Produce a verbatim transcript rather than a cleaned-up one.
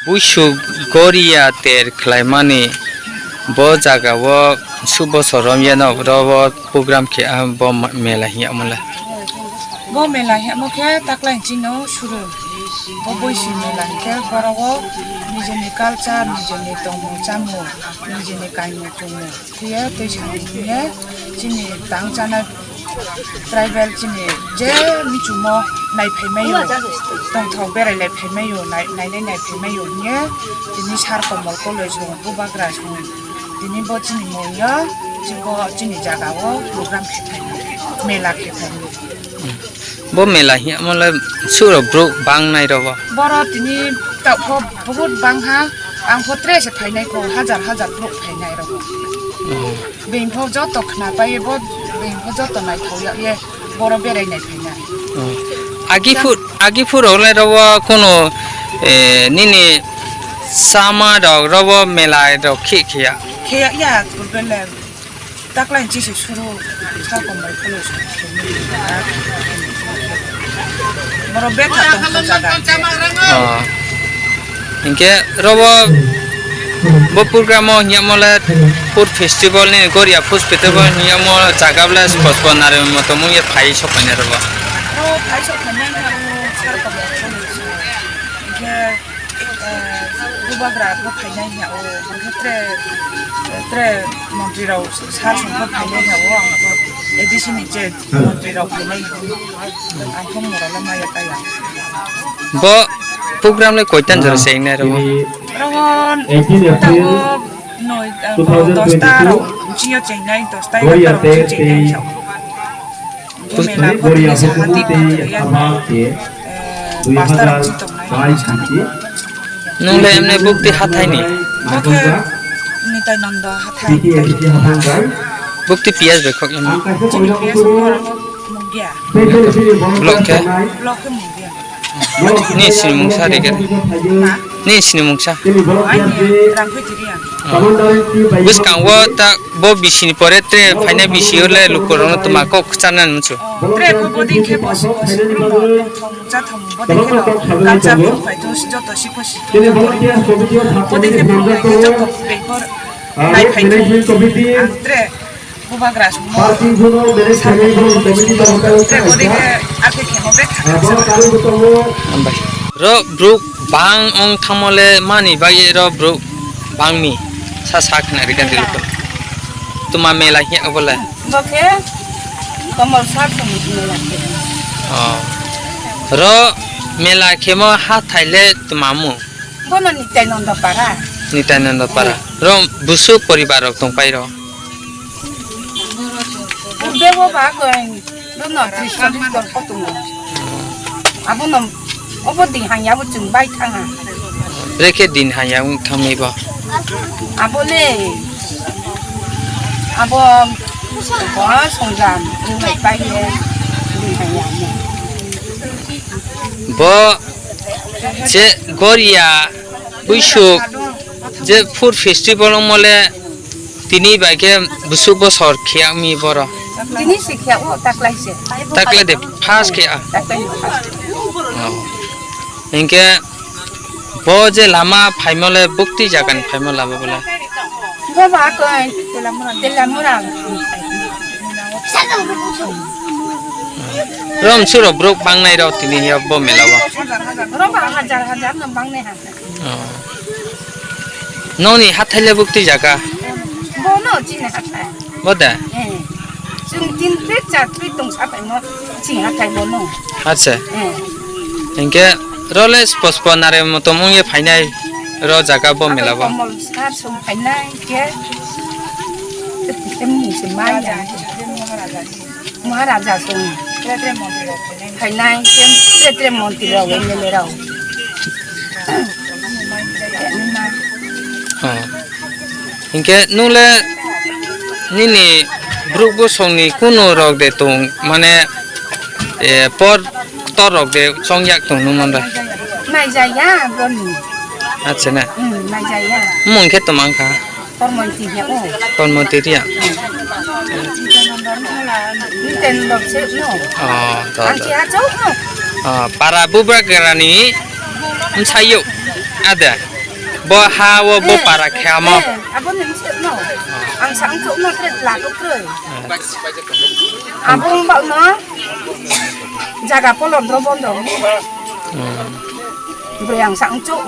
Buisuk Goria ter khlaimani bo jaga o suk bosor romya no oro o program khe, ah, bo ma-, mela hinya mole. Bo mela hinya mo khe taklai chini no suru. Bo buisuk mela hinkhe borok o nijini culture, nijini tongmung chamung, nijini kaimung chumung. Phiya tei samung phiya chini tang chana tribal chini je michumo nai phai maio, tongthok berai lai phai maio, nai, nainai nai phai maio hiya tini sar komol koloi song bubagra song tini bo chini moyo chibo chini jaga o program khe phai mela khe phai. Bo mela hiya mole suro bro bang nai robo. Boro tini tokpho bahut bang ha, ang pho tre se phainai ko, hajar hajar bro phainai robo. Beng pho joto khna pai bo, beng pho joto nai thok ya ye, boro berai nai phainai. Agi phur, agi phur ole robo kono, eh, nini sama rok robo mela rok khe khe ya. Khe ya ya, pur bele. Taklai chisi suru sa kombai kholo. Boro betha tong jaga. Oh. Hinkhe robo bo program o hinya mole food festival ni Goria food festival hinya mo jaga ble spot spot nare moto mung ye phai sok paina robo. Ro phai sok paina sar kombai kholo. Hinkhe Eh, bubagra bo phainai hwnwi o, hwnkhe tre, tre montri rok sar song khe phainai hwnwi o, ang khe A D C ni je montri rok phainai hwnwi ang khe mura le maya kaya. Bo program le koitan jora chengnai rw? Rogon tawo noi, eh, dosta rok bisingo chengnai, dosta egarta rok bisingo chengnai. Bumela kotini sahati tongthokya, eh, pastor rok si tongnai. Nung le emne bukti hathai ni? Bo khe Nitai Nanda hathai. Bukti piyas bai khok emne. Chini piyas borok mungya. Block khe? Block khe mungya. Ni sini mungsa de khe? Ha? Ni sini mungsa? Ani rang khe tiri ang. Oh. Bwskango ta bo bisini pore tre phaina bisi le lukurokno tma kok khwcharnani muchung. Oh, tre ko bodi khe bosi bosi brum no tongthong chatham bodi khe no culture phai to joto sikho sikho. Bodi khe brum no khe joto bengkor nai phai to. Ang tre bubagra songmo. Tre bodi khe akhe khemo bek thang. Hambai. Ro bruk bang ong thangmo le mani bagwi ro bruk bangmi sa sa khna rikha di lukurok. Tuma mela hiya obo le? Bo khe Komol Sar Songni mela khe. Oh. Ro mela khemo hathai le tuma mu? Bono Nitai Nanda Para. Nitai Nanda Para. Ro busuk poribar rok tong pai ro? Bebo ba koi. Bono tris chollis jon koto tongo. Abono obo din hanya bo chwng bai thanga. Rekhe din hanya wng thangwi bo. Abo le. Abo bo songjam wng bai pai le din hanya mo. Bo je Goria buisuk je food festival wngmo le Tini bai khe busuk bosor khiya mi boro. Tini se khiya o taklai se. Taklai de first khiya. Taklai ni first. Oh. Hinkhe bo je lama phaimole bukti jagan phaimo lama bole. Bo ba koi Telamura. Telamura. Rom suro brok bangnai rok tini ya bo mela o. Rom ba hajar hajar no bangnai ha. Oh. Noni hathai le bukti jaga? Bono chini hathai. Bo da? Eh. Chwng tin plate, char plate tong sa phaimo chini hathai bono. Acha. Eh. Hinkhe role pospo nare motom wngye phainai ro jaga bo mela bo. Komol sar song phainai ke. Em ni se maya. Maharaja song. Phainai, tre tre montri rok, M L A rok. Ah. Hinkhe nung le nini bruk bosong ni kunu rok de tong, mane, eh, por tor rok de chong yak tong nung man da? Mai jaya broni. Acha na. Hmm, mai jaya. Mung khe tong mang kha. Tormon ti ya o. Tormon ti ya. Ten lok se no. Oh, to, Ang to. Ti ha chok no. Ah, para bubra garani msayo ada. Bo ha o bo para khamo. Eh, abo ni mse no. Ang sang chok no tre la ko tre. Abo ba no. Jaga polon dro bondo. Hmm. Bre ang sang chok.